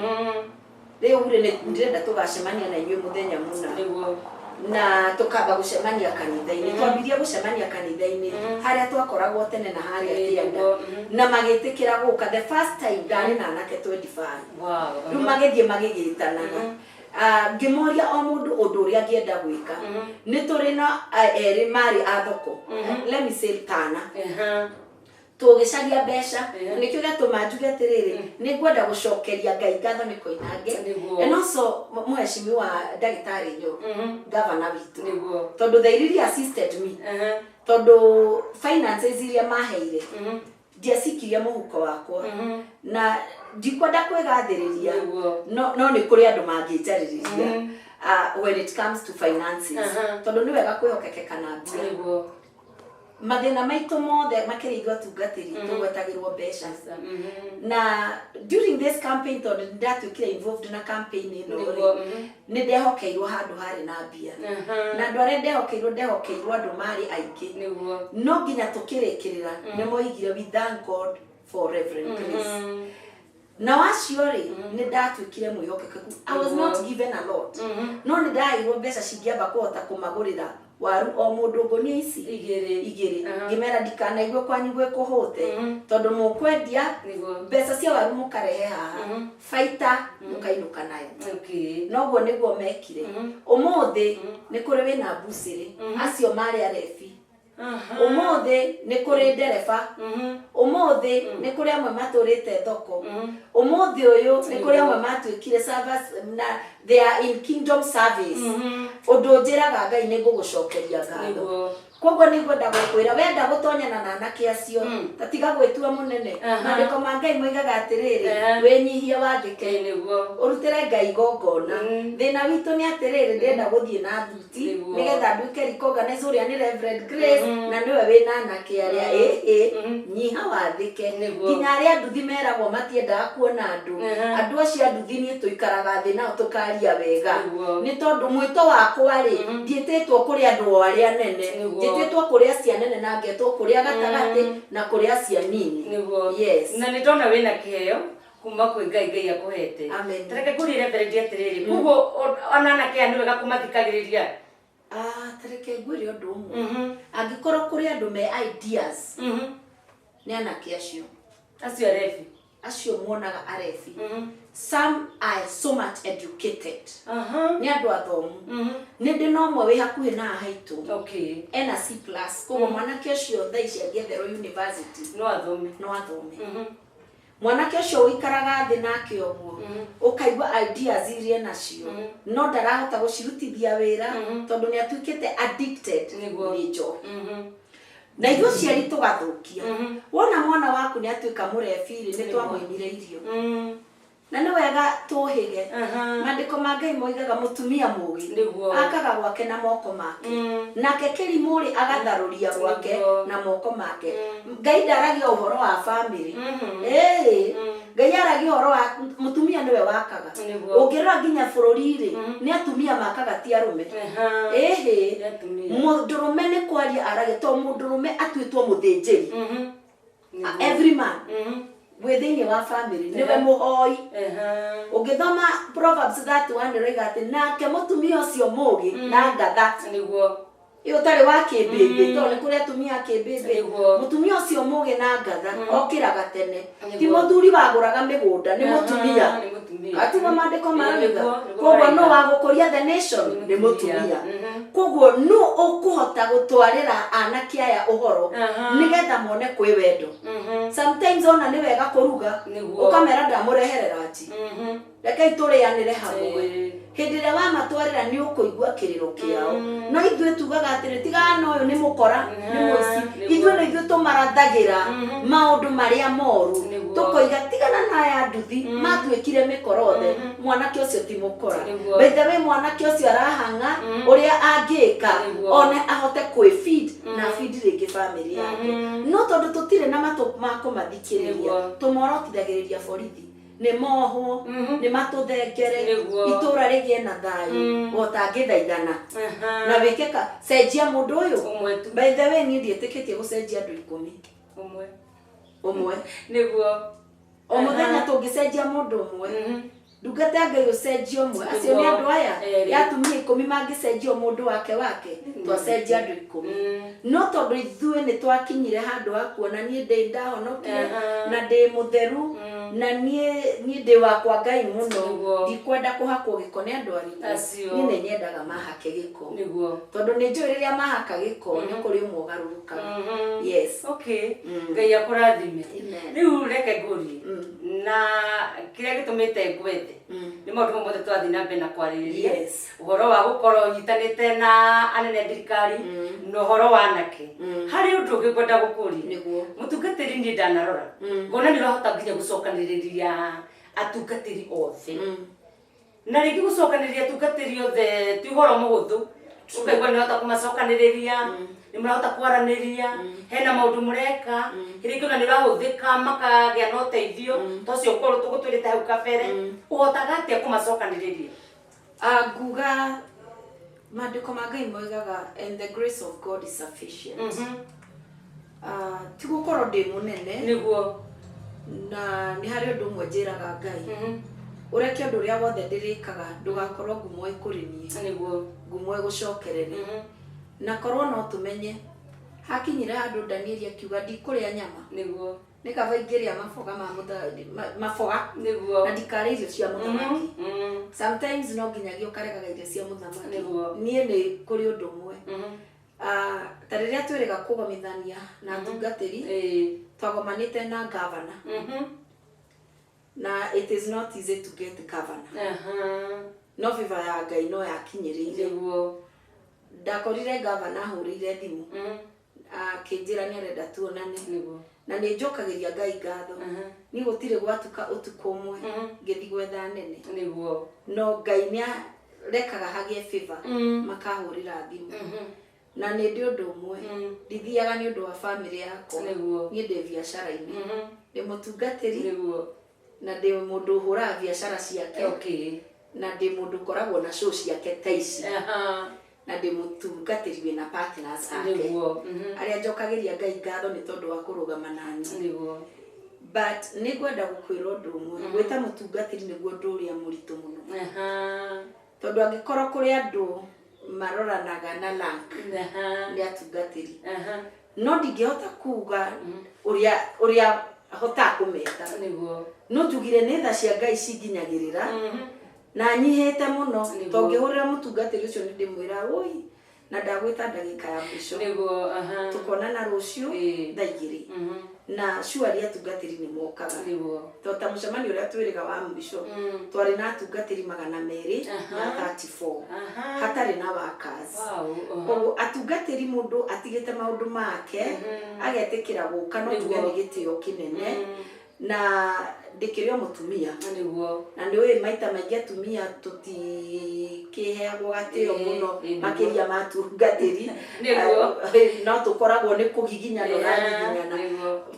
Rĩu rĩ, nĩ ndĩrenda tũgacemania na inyuĩ mũthenya mũna, na tũkamba gũcemania kanitha-inĩ. Twambirie gũcemania kanitha-inĩ harĩa twakoragwo tene na harĩa kĩanda, na magĩtĩkĩra gũka. The first time ndarĩ na anake 25. Rĩu magĩthiĩ magĩgĩtanaga. Ah, ngĩmoria o mũndũ ũndũ ũrĩa angĩenda gwĩka. Nĩ tũrĩ na erĩ marĩ a thoko, let me say tana. Tũgĩcaria mbeca. Nĩkĩo gĩatũma njuge atĩrĩrĩ, nĩ ngwenda gũcokeria Ngai ngatho nĩ Koinange and also mũheshimiwa ndagĩtarĩ Nyoro, gavana witũ, tondũ they really assisted me, tondũ finances iria maheire ndiacikirie mũhuko wakwa, na ndikwenda kwĩgathĩrĩria, no nĩ kũrĩ andũ mangĩnjarĩrĩria when it comes to finances, tondũ nĩ wega kwĩhokekeka na mbia. Mathĩna maitũ mothe makĩria ithuĩ atungatĩri tũgwetagĩrwo mbeca. Na during this campaign, tondũ nĩ ndatuĩkire involved na campaign ĩno rĩ, nĩ ndehokeirwo handũ harĩ na mbia, na andũ arĩa ndehokeirwo, ndehokeirwo andũ marĩ aingĩ, no nginya tũkĩrĩkĩrĩra nĩ moigire, "We thank God for Reverend Grace." Na acio rĩ, nĩ ndatuĩkire mwĩhokekeku. I was not given a lot, no nĩ ndaheirwo mbeca cingĩamba kũhota kũmagũrĩra waru o mũndũ ngũnia ici Igĩrĩ. Igĩrĩ. Ngĩmera ndikanaigue kwanyu gwĩ kũhũte, tondũ mũkwendia mbeca cia waru mũkarehe haha, baita mũkainũka nayo. Noguo nĩguo mekire. Ũmũthĩ nĩ kũrĩ wĩna mbucĩrĩ, acio marĩ arebi. Ũmũthĩ nĩ kũrĩ ndereba. Ũmũthĩ nĩ kũrĩ amwe matũrĩte thoko. Ũmũthĩ ũyũ nĩ kũrĩ amwe matuĩkire servers na they are in kingdom service. Ũndũ njĩraga Ngai, nĩ ngũgũcokeria ngatho. Koguo nĩ ngwenda gũkwĩra, wenda gũtonyana na anake acio, ta tiga gwĩtua mũnene. Maandĩko ma Ngai moigaga atĩrĩrĩ, wĩnyihie, wathĩke, ũrutĩre Ngai igongona. Thĩna witũ nĩ atĩrĩrĩ, ndĩrenda gũthiĩ na thuti nĩgetha nduĩke recognized ũrĩa nĩ Reverend Grace, na nĩwe wĩna anake arĩa ĩhĩ. Nyiha, wathĩke. Nginya arĩa nduthi meragwo matiendaga kuona andũ, andũ acio a nduthi niĩ tũikaraga thĩ nao tũkaria wega, nĩ tondũ mwĩto wakwa rĩ, ndiĩtĩtwo kũrĩ andũ o arĩa nene. Njĩtĩtwo kũrĩ acia nene, na ngetwo kũrĩa gatagatĩ, na kũrĩ acia nini. Yes. Na nĩ ndona wĩna kĩheo kuma kwĩ Ngai, Ngai akũhete. Amen. Tareke ngũrie Reverend atĩrĩrĩ, koguo ona anake aya nĩ wega kũmathikagĩrĩria? Ah, tareke ngwĩre ũndũ ũmwe. Angĩkorwo kũrĩ andũ me ideas, nĩ anake acio. Acio arebi? Acio muonaga arebi. Some are so much educated. Nĩ andũ athomu. Nĩ ndĩ na ũmwe wĩ hakuhĩ na haha haitũ, ena C+, koguo mwanake ũcio thaa ici angĩetherwo university, no athome. No athome. Mwanake ũcio ũikaraga thĩ nake ũguo, ũkaigua ideas iria nacio, no ndarahota gũcirutithia wĩra, tondũ nĩ atuĩkĩte addicted nĩ njohi. Na ithuĩ aciari tũgathũkia. Wona mwana waku nĩ atuĩka mũrebi-rĩ, nĩ twamũimire irio. Na nĩ wega tũhĩge. Maandĩko ma Ngai moigaga mũtumia mũũgĩ akaga gwake na moko make, nake kĩrimũ-rĩ agatharũria gwake na moko make. Ngai ndaragia ũhoro wa famĩlĩ. Ĩĩ. Ngai aragia ũhoro wa mũtumia nĩwe wakaga. Ũngĩrora nginya bũrũri-rĩ, nĩ atumia makaga ti arũme. Ĩhĩ. Mũndũrũme nĩ kwaria aragia tondũ mũndũrũme atuĩtwo mũthĩnjĩri. Every man wĩ thĩinĩ wa family nĩwe mũhoi. Ũngĩthoma Proverbs 31 ĩroiga atĩ nake mũtumia ũcio mũũgĩ na ngatha. Ĩ ũtarĩ wa kĩmbĩmbĩ, tondũ nĩ kũrĩ atumia a kĩmbĩmbĩ. Mũtumia ũcio mũũgĩ na ngatha okĩraga tene. Ti mũthuri wagũraga mĩgũnda, nĩ mũtumia. Nĩ mũtumia. Ka tiguo maandĩko maroiga? Nĩguo, nĩguo Koguo nũ maroiga. wa gũkũria the nation? Nĩ Nĩ mũtumia. mũtumia. Koguo nũ ũkũhota gũtwarĩra anake aya ũhoro nĩgetha mone kwĩ wendo? Sometimes ona nĩ wega kũruga, ũkamera ndamũrehere ranji. Rekei tũrĩanĩre hamwe. Hĩndĩ ĩrĩa wamatwarĩra nĩ ũkũigua kĩrĩro kĩao. No ithuĩ tugaga atĩrĩ, tigana na ũyũ nĩ mũkora, nĩ mũici. Ithuĩ nĩ ithuĩ tũmarathagĩra maũndũ marĩa moru. Tũkoiga tigana na aya nduthi, matuĩkire mĩkora othe. Mwanake ũcio ti mũkora. By the way, mwanake ũcio arahang'a ũrĩa angĩka one ahote kwĩ feed na feed rĩngĩ famĩlĩ yake. No tondũ tũtirĩ na matũ ma kũmathikĩrĩria, tũmorotithagĩrĩria borithi. Nĩ mohwo, nĩ matũthengere, itũra rĩgĩe na thayũ. We ũtangĩthaithana na wĩke ka cenjia mũndũ ũyũ. Ũmwe tu. By the way, niĩ ndiĩtĩkĩtie gũcenjia andũ ikũmi. Ũmwe. Ũmwe. O mũthenya tũngĩcenjia mũndũ ũmwe, ndungata ya Ngai ũcenjie ũmwe, acio nĩ andũ aya ya atumia ikũmi mangĩcenjia o mũndũ wake wake, twacenjia andũ ikũmi. No tondũ ithuĩ nĩ twakinyire handũ ha kuona niĩ ndĩ ndahonokire na ndĩ mũtheru na niĩ niĩ ndĩ wakwa Ngai mũno, ndikwenda kũhakwo gĩko nĩ andũ arĩkũ, niĩ nĩ nyendaga mahake gĩko. Tondũ nĩ njũĩ rĩrĩa mahaka gĩko nĩ kũrĩ ũmwe ũgarũrũkaga. Yes. Okay. Ngai akũrathime. Amen. Rĩu reke ngũrie. Na kĩrĩa gĩtũmĩte ngwethe nĩ maũndũ mamwe mothe twathiĩ na mbere na kwarĩrĩria. Ũhoro wa gũkorwo ũnyitanĩte na anene a thirikari na ũhoro wa anake. Harĩ ũndũ ũngĩ ngwenda gũkũria. Mũtungatĩri niĩ ndanarora. Ngona nĩ ũrahota nginya gũcokanĩrĩria atungatĩri othe. Na rĩngĩ gũcokanĩrĩria atungatĩri othe ti ũhoro mũhũthũ. Ũkaigua nĩ ũrahota kũmacokanĩrĩria, nĩ mũrahota kwaranĩria, hena maũndũ mũreka, rĩngĩ ona nĩ ũrahũthĩka makagĩa na ũteithio, ta ũcio ũkorwo tũgũtwĩrĩte hau kabere. Ũhotaga atĩa kũmacokanĩrĩria? Nguga maandĩko ma Ngai moigaga and the grace of God is sufficient. Ti gũkorwo ndĩ mũnene. Na nĩ harĩ ũndũ ũmwe njĩraga Ngai. Ũreke ũndũ ũrĩa wothe ndĩrĩkaga ndũgakorwo ngumo ĩkũrĩ niĩ. Ngumo ĩgũcokerere. Na korwo no tũmenye, hakinyire handũ Danieli akiuga ndikũrĩa nyama. Nĩ kaba ingĩrĩa maboga ma maboga. Na ndikarĩa irio cia mũthamaki. Sometimes no nginyagia ũkaregaga irio cia mũthamaki. Niĩ nĩ kũrĩ ũndũ ũmwe. Ta rĩrĩa twĩrĩga kũgomithania na atungatĩri, twagomanĩte na governor. Na it is not easy to get governor. No favor ya Ngai no yakinyĩrĩire. Ndakorire governor ahũrĩire thimũ. Akĩnjĩra nĩ arenda tuonane. Na nĩ njokagĩria Ngai ngatho. Niĩ gũtirĩ gwatuka ũtukũ ũmwe ngĩthiĩ gwetha nene. No Ngai nĩ arekaga hagĩe favor, makahũrĩra thimũ. Na nĩ ndĩ ũndũ ũmwe, ndithiaga nĩ ũndũ wa family yakwa. Niĩ ndĩ biacara-inĩ. Ndĩ mũtungatĩri. Na ndĩ mũndũ ũhũraga biacara ciake. Na ndĩ mũndũ ũkoragwo na show ciake ta ici. Na ndĩ mũtungatĩri wĩna partners ake. Arĩa njokagĩria Ngai ngatho nĩ tondũ wa kũrũgama nani. But nĩ ngwenda gũkwĩra ũndũ ũmwe, gwĩta mũtungatĩri nĩguo ũndũ ũrĩa mũritũ mũno. Tondũ angĩkorwo kũrĩ andũ maroranaga na rank, nĩ atungatĩri. No ndingĩhota kuga ũrĩa hotaga kũmeta. No njugire nĩ tha cia Ngai cinginyagĩrĩra, na nyihĩte mũno. Tongĩhũrĩra mũtungatĩri ũcio nĩ ndĩmwĩra, oi, na ndagwĩta ndagĩka ya mũico. Tũkonana rũciũ thaa igĩrĩ. Na surely atungatĩri nĩ mokaga. To ta mũcemanio ũrĩa twĩrĩga wa mũico, twarĩ na atungatĩri 234 hatarĩ na workers. Koguo atungatĩri, mũndũ atigĩte maũndũ make agetĩkĩra gũka, no tuge nĩ gĩtĩo kĩnene, na ndĩkĩrĩ o mũtumia. Na nĩ ũĩ maita maingĩ atumia tũtikĩheagwo gatĩo mũno makĩria ma atungatĩri. No tũkoragwo nĩ kũgiginyana ũragiginyana,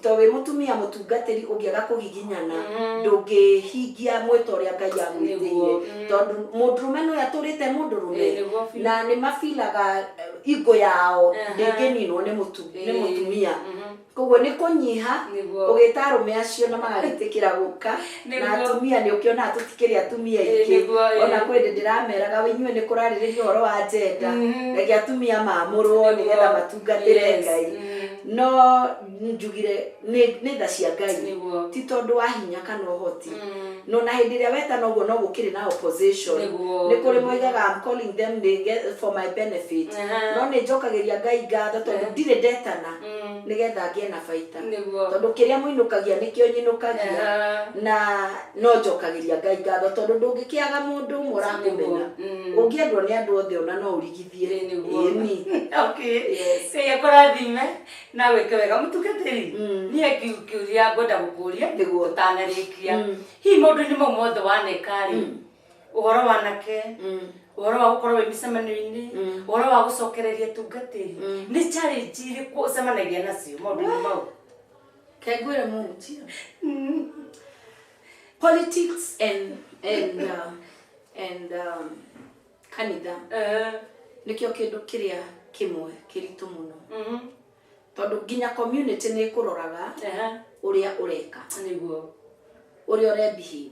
to wĩ mũtumia mũtungatĩri, ũngĩaga kũgiginyana ndũngĩhingia mwĩto ũrĩa Ngai agwĩtĩire, tondũ mũndũrũme no atũrĩte mũndũrũme Nĩguo biũ. Na nĩ mabilaga ingũ yao ndĩngĩninwo nĩ mũtumia. Koguo nĩ kũnyiha ũgĩta arũme acio na magagĩtĩkĩra gũka na atumia nĩ ũkĩonaga tũtikĩrĩ atumia aingĩ. Ona kwĩ hĩndĩ ndĩrameraga, "We inyuĩ nĩ kũrarĩrĩria ũhoro wa gender, reke atumia mamũrwo nĩgetha matungatĩre Ngai." No njugire nĩ tha cia Ngai, ti tondũ wa hinya kana ũhoti. No na hĩndĩ ĩrĩa wetana ũguo, no gũkĩrĩ na opposition. Nĩ kũrĩ moigaga I'm calling them for my benefit. No nĩ njokagĩria Ngai ngatho tondũ ndirĩ ndetana nĩgetha ngĩe na baita, tondũ kĩrĩa mũinũkagia nĩkĩo nyinũkagia. Na no njokagĩria Ngai ngatho tondũ ndũngĩkĩaga mũndũ ũmwe ũrakũmena. Ũngĩendwo nĩ andũ othe, ona no ũrigithie. Ĩni. Okay. Yes. Ngai akũrathime na wĩke wega, mũtungatĩri. Niĩ kĩũria ngwenda gũkũria tũtanarĩkia, hihi maũndũ-inĩ mau mothe waneka rĩ, ũhoro wanake, ũhoro wa gũkorwo wĩ mĩcemanio-inĩ, ũhoro wa gũcokereria tungatĩri, nĩ challenge irĩkũ ũcemanagia nacio maũndũ-inĩ mau? Kengwĩre mũhunjia, politics and kanitha nĩkĩo kĩndũ kĩrĩa kĩmwe kĩritũ mũno, tondũ nginya community nĩ ĩkũroraga ũrĩa ũreka, ũrĩa ũrebehave,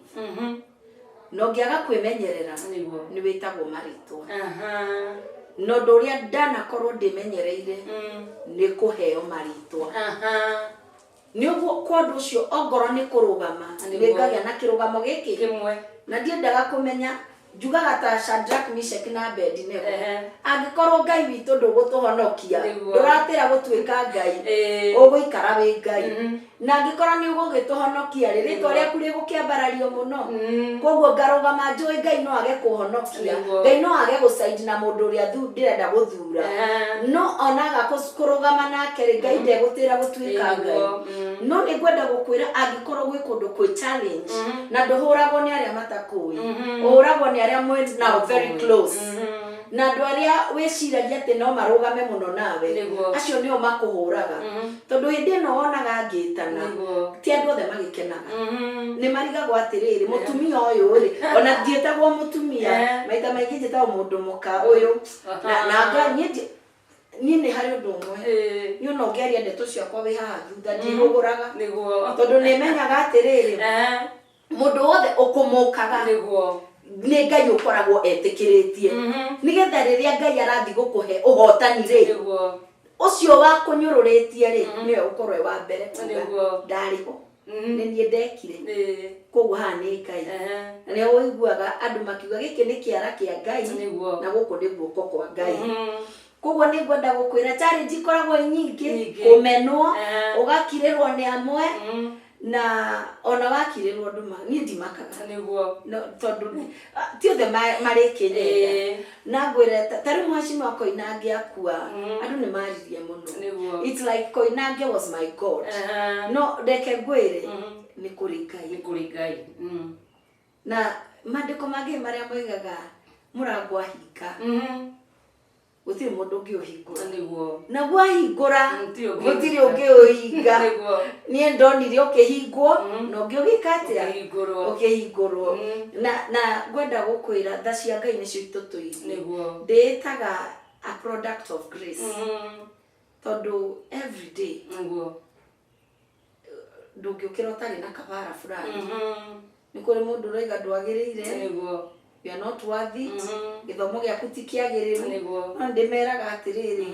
na ũngĩaga kwĩmenyerera nĩ wĩtagwo marĩtwa. Na ũndũ ũrĩa ndanakorwo ndĩmenyereire nĩ kũheo marĩtwa. Nĩ ũguo kwa ũndũ ũcio, ongorwo nĩ kũrũgama, nĩ ngagĩa na kĩrũgamo gĩkĩ kĩmwe. Na ndiendaga kũmenya, njugaga ta Shadrach, Meshach na Abednego, angĩkorwo Ngai witũ ndũgũtũhonokia, ndũratĩra gũtuĩka Ngai, ũgũikara wĩ Ngai, na angĩkorwo nĩ ũgũgĩtũhonokia rĩ, rĩtwa rĩaku rĩgũkĩambarario mũno. Koguo ngarũgama njũĩ Ngai no age kũhonokia, Ngai no age gũcaidi na mũndũ ũrĩa ndĩrenda gũthura, no onaga kũrũgama nake rĩ, Ngai ndegũtĩra gũtuĩka Ngai. No nĩ ngwenda gũkwĩra, angĩkorwo gwĩ kũndũ kwĩ challenge, na ndũhũragwo nĩ arĩa matakũĩ, ũhũragwo nĩ arĩa mwĩ nao very close, na andũ arĩa wĩciragia atĩ no marũgame mũno nawe, acio nĩo makũhũraga, tondũ hĩndĩ ĩno wonaga ngĩtana, ti andũ othe magĩkenaga. Nĩ marigagwo atĩrĩrĩ, mũtumia ũyũ rĩ, ona ndiĩtagwo mũtumia, maita maingĩ njĩtagwo mũndũ mũka ũyũ, na nga niĩ nĩ harĩ ũndũ ũmwe, niĩ ona ũngĩaria ndeto ciakwa wĩ haha thutha, ndihũgũraga, tondũ nĩ menyaga atĩrĩrĩ, mũndũ wothe ũkũmũkaga nĩ Ngai ũkoragwo etĩkĩrĩtie, nĩgetha rĩrĩa Ngai arathiĩ gũkũhe ũhotani rĩ, ũcio wa kũnyũrũrĩtie rĩ, nĩwe ũkorwo e wa mbere kuga, "Ndarĩ ho, nĩ niĩ ndekire." Koguo haha nĩ Ngai, na nĩho ũiguaga andũ makiuga gĩkĩ nĩ kĩara kĩa Ngai na gũkũ nĩ guoko kwa Ngai. Koguo nĩ ngwenda gũkwĩra challenge ikoragwo i nyingĩ, Nyingĩ. Kũmenwo, ũgakirĩrwo nĩ amwe, na ona wakirĩrwo ndũma, niĩ ndimakaga. No, tondũ ti othe marĩkĩnyenda. Na ngwĩre ta rĩu Mheshimiwa Koinange akua, andũ nĩ maririe mũno. It's like Koinange was my God. No reke ngwĩre, nĩ kũrĩ Ngai. Nĩ kũrĩ Ngai. Na maandĩko mangĩ marĩa moigaga mũrango ahinga, gũtirĩ mũndũ ũngĩ ũhingũra. Naguo ahingũra, Gũtirĩ ũngĩ gũtirĩ ũhinga. Ũngĩ ũhinga. Niĩ ndonire ũkĩhingwo, na ũngĩ ũgĩka atĩa? Ũkĩhingũrwo. Ũkĩhingũrwo. Na ngwenda gũkwĩra tha cia Ngai nĩcio itũtũirie. Ndĩĩtaga a product of grace, tondũ every day ndũngĩũkĩra ũtarĩ na kabara fulani. Nĩ kũrĩ mũndũ ũroiga ndwagĩrĩire, you are not worth it, gĩthomo gĩaku ti kĩagĩrĩru. No ndĩmeraga atĩrĩrĩ,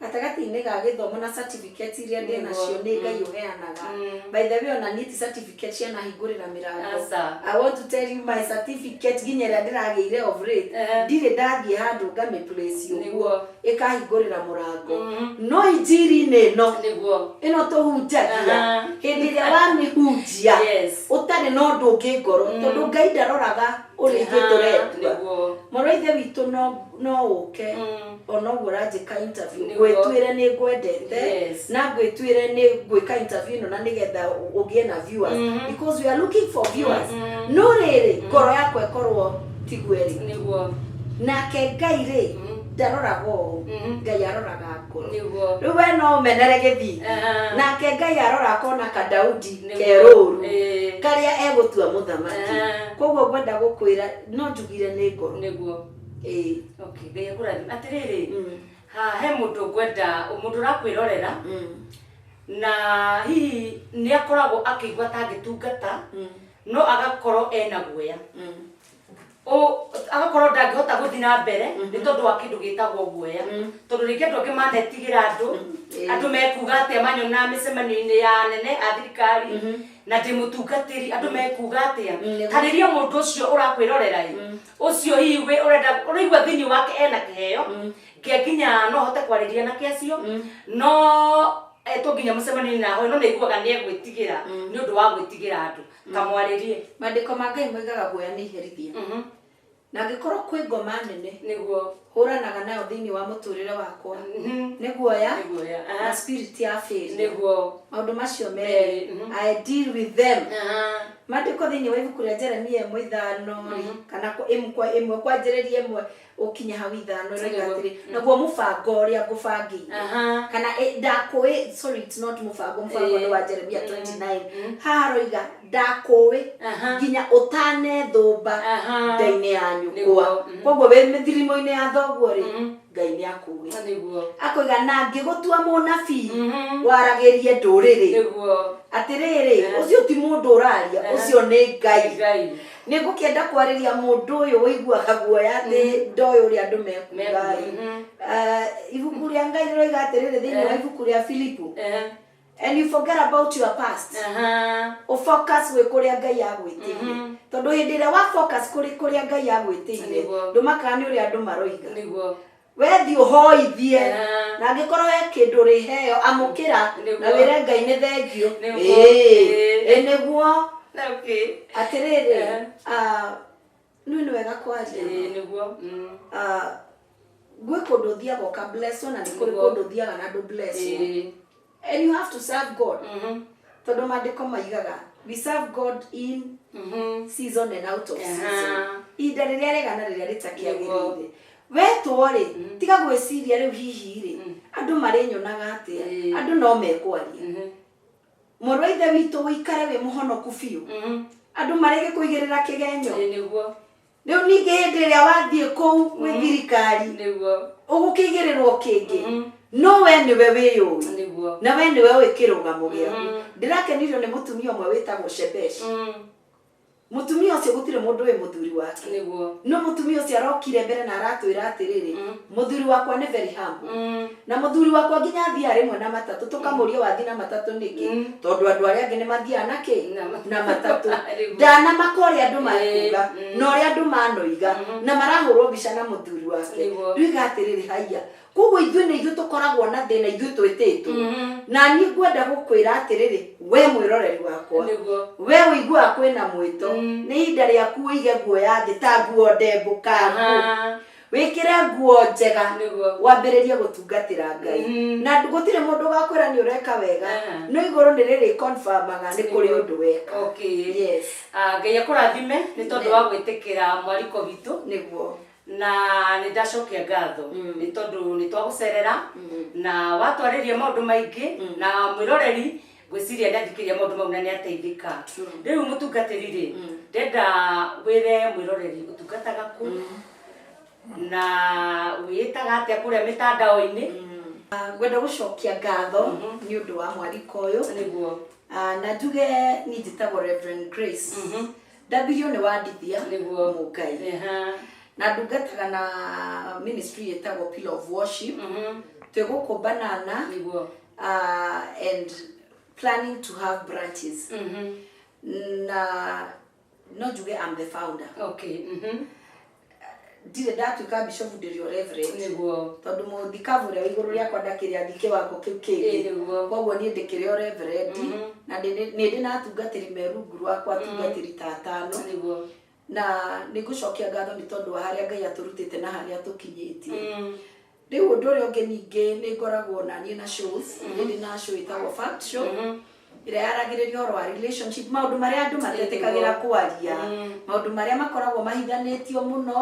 gatagatĩ-inĩ ga gĩthomo na certificate iria ndĩ nacio, nĩ Ngai ũheanaga. By the way, ona niĩ ti certificate cianahingũrĩra mĩrango. Aca. I want to tell you, my certificate nginya ĩrĩa ndĩragĩire of late, ndirĩ ndathiĩ handũ ngamĩ place ũguo. Ĩkahingũrĩra mũrango. No injiri-inĩ ĩno Nĩguo. ĩno tũhunjagia, hĩndĩ ĩrĩa wamĩhunjia ũtarĩ na ũndũ ũngĩ ngoro, tondũ Ngai ndaroraga ũrĩa ithuĩ tũretua. Mũrũ wa ithe witũ, no ũke ona ũguo ũranjĩka interview, ngwĩtuĩre nĩ ngwendete na ngwĩtuĩre nĩ ngwĩka interview ĩno na nĩgetha ũgĩe na viewers, because we are looking for viewers, no rĩrĩ ngoro yakwa ĩkorwo tiguo ĩrĩ. Nake Ngai rĩ, ndaroraga ũũ. Ngai aroraga ngoro. Rĩu we no ũmenere gĩthithi, nake Ngai arora akona kadaudi kerũru karĩa egũtua mũthamaki. Koguo ngwenda gũkwĩra no njugire nĩ ngoro. Ĩĩ. Okay, Ngai akũrathime. Atĩrĩrĩ, ha he mũndũ ngwenda, mũndũ ũrakwĩrorera na hihi nĩ akoragwo akĩigua ta angĩtungata, no agakorwo ena guoya, agakorwo ndangĩhota gũthiĩ na mbere nĩ tondũ wa kĩndũ gĩtagwo guoya, tondũ rĩngĩ andũ angĩ manetigĩra andũ, andũ mekuga atĩa manyona mĩcemanio-inĩ ya anene a thirikari na ndĩ mũtungatĩri, andũ mekuga atĩa? Tarĩria mũndũ ũcio ũrakwĩrorera ĩ, ũcio hihi wĩ ũrenda, ũraigua thĩinĩ wake ena kĩheo kĩa nginya no ahote kwarĩria nake acio, no etwo nginya mũcemanio-inĩ na ahoe, no nĩ aiguaga nĩ egwĩtigĩra nĩ ũndũ wa gwĩtigĩra andũ, kamwarĩrie. Maandĩko ma Ngai moigaga guoya nĩ iherithia, na angĩkorwo kwĩ ngoma nene hũranaga nayo thĩinĩ wa mũtũrĩre wakwa nĩ guoya Nĩ guoya. Na spirit ya failure. Maũndũ macio merĩ, merĩ I deal with them. Maandĩko thĩinĩ wa ibuku rĩa Jeremia 1:5 rĩ, kana 1 kwanjĩrĩria 1 ũkinya hau 5, ĩroiga atĩrĩ, naguo mũbango ũrĩa ngũbangĩire, kana ndakũĩ, sorry, it's not mũbango, mũbango nĩ wa Jeremia 29. Haha aroiga ndakũĩ nginya ũtanethũmba nda-inĩ ya nyũkwa. Koguo wĩ mĩthirimo-inĩ ya thoguo rĩ, Ngai nĩ akũĩ. Akoiga na ngĩgũtua mũnabii waragĩrie ndũrĩrĩ. Atĩrĩrĩ, ũcio ti mũndũ ũraria, ũcio nĩ Ngai. Ngai. Nĩ ngũkĩenda kwarĩria mũndũ ũyũ ũiguaga guoya atĩ ndoĩ ũrĩa andũ mekuga ĩ. Ibuku rĩa Ngai rĩroiga atĩrĩrĩ thĩinĩ wa ibuku rĩa Filipu, and you forget about your past, ũfocus gwĩ kũrĩa Ngai agwĩtĩire, tondũ hĩndĩ ĩrĩa wa focus kũrĩ kũrĩa Ngai agwĩtĩire, ndũmakaga nĩ ũrĩa andũ maroiga. Wethiĩ ũhoithie, na angĩkorwo he kĩndũ ũrĩheo, amũkĩra na wĩre Ngai nĩ thengio. Ĩĩ, ĩ nĩguo. Atĩrĩrĩ, nĩ nĩ wega kwaria. Ĩĩ, nĩguo. Gwĩ kũndũ ũthiaga ũka blesswo, na nĩ kũrĩ kũndũ ũthiaga na ndũ blesswo, and you have to serve God, tondũ maandĩko maigaga we serve God in season and out of season, ihinda rĩrĩa rĩega na rĩrĩa rĩtakĩagĩrĩire. Wetwo rĩ, tiga gwĩciria rĩu hihi rĩ, andũ marĩnyonaga atĩa, andũ no mekwaria. Mũrũ wa ithe witũ, ũikare wĩ mũhonoku biũ, andũ marĩgĩkũigĩrĩra kĩgenyo. Rĩu ningĩ hĩndĩ ĩrĩa wathiĩ kũu gwĩ thirikari, ũgũkĩigĩrĩrwo kĩngĩ, no we nĩwe wĩyũĩ na we nĩwe ũĩ kĩrũgamo gĩaku. Ndĩrakenirio nĩ mũtumia ũmwe wĩtagwo Shebesh. Mũtumia ũcio gũtirĩ mũndũ wĩ mũthuri wake, no mũtumia ũcio arokire mbere na aratwĩra atĩrĩrĩ, mũthuri wakwa nĩ very humble, na mũthuri wakwa nginya athiaga rĩmwe na matatũ. Tũkamũria, wathiĩ na matatũ nĩkĩ? Tondũ andũ arĩa angĩ nĩ mathiaga na kĩ? Na matatũ. Na matatũ. Ndanamaka ũrĩa andũ makuga na ũrĩa andũ manoiga, na marahũrwo mbica na mũthuri wake. Nduiga atĩrĩrĩ, haiya, koguo ithuĩ nĩ ithuĩ tũkoragwo na thĩna, ithuĩ twĩtĩtwo. Na niĩ ngwenda gũkwĩra atĩrĩrĩ, we mwĩroreri wakwa, we ũiguaga kwĩna mwĩto, nĩ ihinda rĩaku ũige nguo ya thĩ ta nguo ndembũkangu, wĩkĩre nguo njega, wambĩrĩrie gũtungatĩra Ngai. Na gũtirĩ mũndũ ũgakwĩra nĩ ũreka wega, no igũrũ nĩ rĩrĩ confirmaga nĩ kũrĩ ũndũ weka. Yes. Ah, Ngai akũrathime nĩ tondũ wa gwĩtĩkĩra mwariko witũ. Na nĩ ndacokia ngatho nĩ tondũ nĩ twagũcerera na watwarĩria maũndũ maingĩ, na mwĩroreri ngwĩciria nĩ athikĩria maũndũ mau na nĩ ateithĩka. Rĩu mũtungatĩri rĩ, ndenda wĩre mwĩroreri ũtungataga kũ na wĩĩtaga atĩa kũrĩa mĩtandao-inĩ. Ngwenda gũcokia ngatho nĩ ũndũ wa mwariko ũyũ. Na njuge niĩ njĩtagwo Reverend Grace, ndambirio nĩ Wandithia Mũngai, na ndungataga na ministry ĩtagwo Pillar of Worship. Twĩ gũkũ Banana, and planning to have branches, na no njuge I'm the founder. Ndirĩ ndatuĩka bishop, ndĩrĩ o reverend. Tondũ mũthikabu ũrĩa wĩ igũrũ rĩakwa ndakĩrĩ athiĩ kĩwango kĩu kĩngĩ. Koguo niĩ ndĩkĩrĩ o reverend, na nĩ ndĩ na atungatĩri me rungu rwakwa, atungatĩri ta atano. Na nĩ ngũcokia ngatho nĩ tondũ wa harĩa Ngai atũrutĩte na harĩa tũkinyĩtie. Rĩu ũndũ ũrĩa ũngĩ ningĩ nĩ ngoragwo na niĩ na shows. Nĩ ndĩ na show ĩtagwo Fact Show, ĩrĩa yaragĩrĩria ũhoro wa relationship, maũndũ marĩa andũ matetĩkagĩra kwaria, maũndũ marĩa makoragwo mahithanĩtio mũno,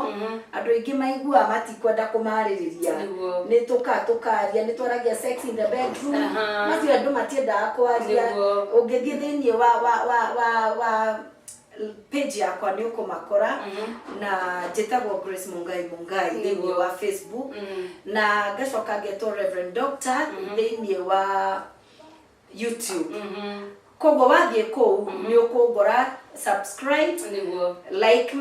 andũ aingĩ maiguaga matikwenda kũmarĩrĩria. Nĩ tũkaga tũkaria, nĩ twaragia sex in the bedroom, macio andũ matiendaga kwaria. Ũngĩthiĩ thĩinĩ wa page yakwa nĩ ũkũmakora, na njĩtagwo Grace Mungai Mungai thĩinĩ wa Facebook, na ngacoka ngetwo Reverend Doctor thĩinĩ wa YouTube. Koguo wathiĩ kũu nĩ ũkũngora, subscribe, like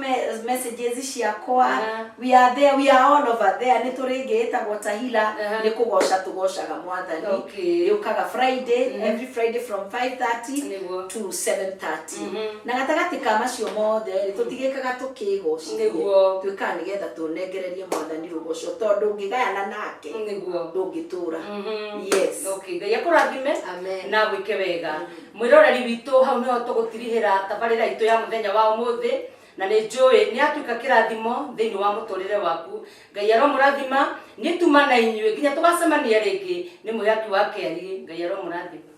messages ciakwa. We are there, we are all over there. Nĩ tũrĩ ĩngĩ ĩtagwo Tahila, nĩ kũgoca tũgocaga Mwathani. Yũkaga Friday, every Friday from 5:30 to 7:30. Na gatagatĩ ka macio mothe rĩ, tũtigĩkaga tũkĩgocithie, twĩkaga nĩgetha tũnengererie Mwathani rũgoco, tondũ ũngĩgayana nake ndũngĩtũra. Yes. Okay, Ngai akũrathime. Amen. Na gwĩke wega. Mwĩroreri witũ, hau nĩho tũgũtirihĩra tabarĩra itũ ya mũthenya wa ũmũthĩ, na nĩ njũĩ nĩ atuĩka kĩrathimo thĩinĩ wa mũtũrĩre waku. Ngai aromũrathima. Niĩ tuma na inyuĩ nginya tũgacemania rĩngĩ. Nĩ Mwĩhaki wa Kĩariĩ. Ngai aromũrathima.